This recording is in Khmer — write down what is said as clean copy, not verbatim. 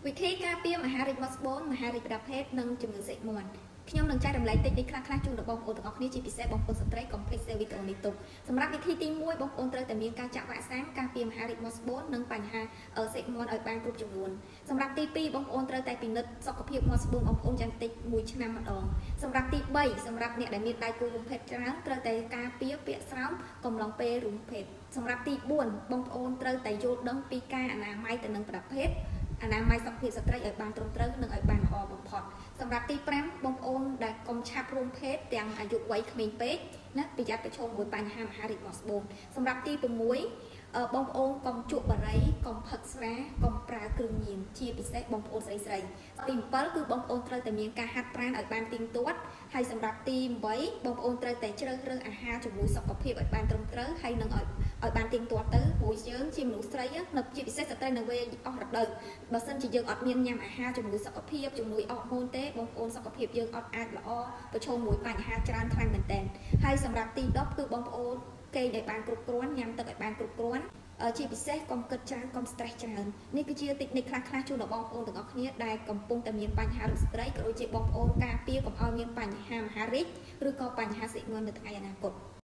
វិធីការពារមហារីកមាត់ស្បូនមហារីកប្រភេទនិងជំងឺសាច់មាន់ខ្ញុំនឹងចែករំលែកតិចនិចខ្លះៗជូនដល់បងប្អូនទាំងអស់គ្នាជាពិសេសបងប្អូនស្ត្រីកុំភ្លេច save វីដេអូនេះទុកសម្រាប់វិធីទី1បងប្អូនត្រូវតែមានការចាក់វ៉ាក់សាំងការពារមហារីកមាត់ស្បូននិងបញ្ហាសាច់មាន់ឲ្យបានគ្រប់ចំនួនសម្រាប់ទី2បងប្អូនត្រូវតែពិនិត្យសុខភាពមាត់ស្បូនបងប្អូនយ៉ាងតិច1ឆ្នាំម្ដងសម្រាប់ទី3សម្រាប់អ្នកដែលមានដៃគូរួមភេទច្រើនត្រូវតែការពារពាក្យស្រោមកំឡុងពេលរួមភេទសម្រាប់ទី4បងប្អូនត្រូវតែយល់ដឹងពីការអនាម័យទៅនឹងប្រភេទអនាម័យសុខភាពស្ត្រីឲ្យបានត្រឹមត្រូវនិងឲ្យបានល្អបំផុតសម្រាប់ទី5បងប្អូនដែលកុំឆាប់រួមភេទទាំងអាយុវ័យក្មេងពេកណាប្រយ័ត្នប្រឈមមួយបញ្ហាមហារីកមាត់ស្បូនសម្រាប់ទី6បងប្អូនកុំជក់បារីកុំផឹកស្រាកុំប្រើគ្រឿងញៀនជាពិសេសបងប្អូនស្រីស្រីទី7គឺបងប្អូនត្រូវតែមានការហាត់ប្រាណឲ្យបានទៀងទាត់ហើយសម្រាប់ទី8បងប្អូនត្រូវតែជ្រើសរើសអាហារជំនួយសុខភាពឲ្យបានត្រឹមត្រូវហើយនឹងឲ្យបានទៀងទាត់ទៅព្រោះយើងជាមនុស្សស្រីនៅជាពិសេសស្ត្រីនៅវ័យអស់រដូវបើសិនជាយើងអត់មានញ៉ាំអាហារជំនួយសុខភាពជំនួយអរម៉ូនទេបងប្អូនសុខភាពយើងអត់អាចល្អប្រឈមមួយបញ្ហាច្រើនខ្លាំងមែនទែនហើយសម្រាប់ទី10គឺបងប្អូនគេងឲ្យបានគ្រប់គ្រាន់ញ៉ាំទឹកឲ្យបានគ្រប់គ្រាន់ជាពិសេសកុំគិតច្រើនកុំ stress ច្រើននេះគឺជាតិចនិចខ្លះៗជូនដល់បងប្អូនទាំងអស់គ្នាដែលកំពុងតែមានបញ្ហារោគស្ត្រីក៏ដូចជាបងប្អូនការពារកុំឲ្យមានបញ្ហាមហារីកឬក៏បញ្ហាសាច់ញាតិនៅថ្ងៃអនាគត។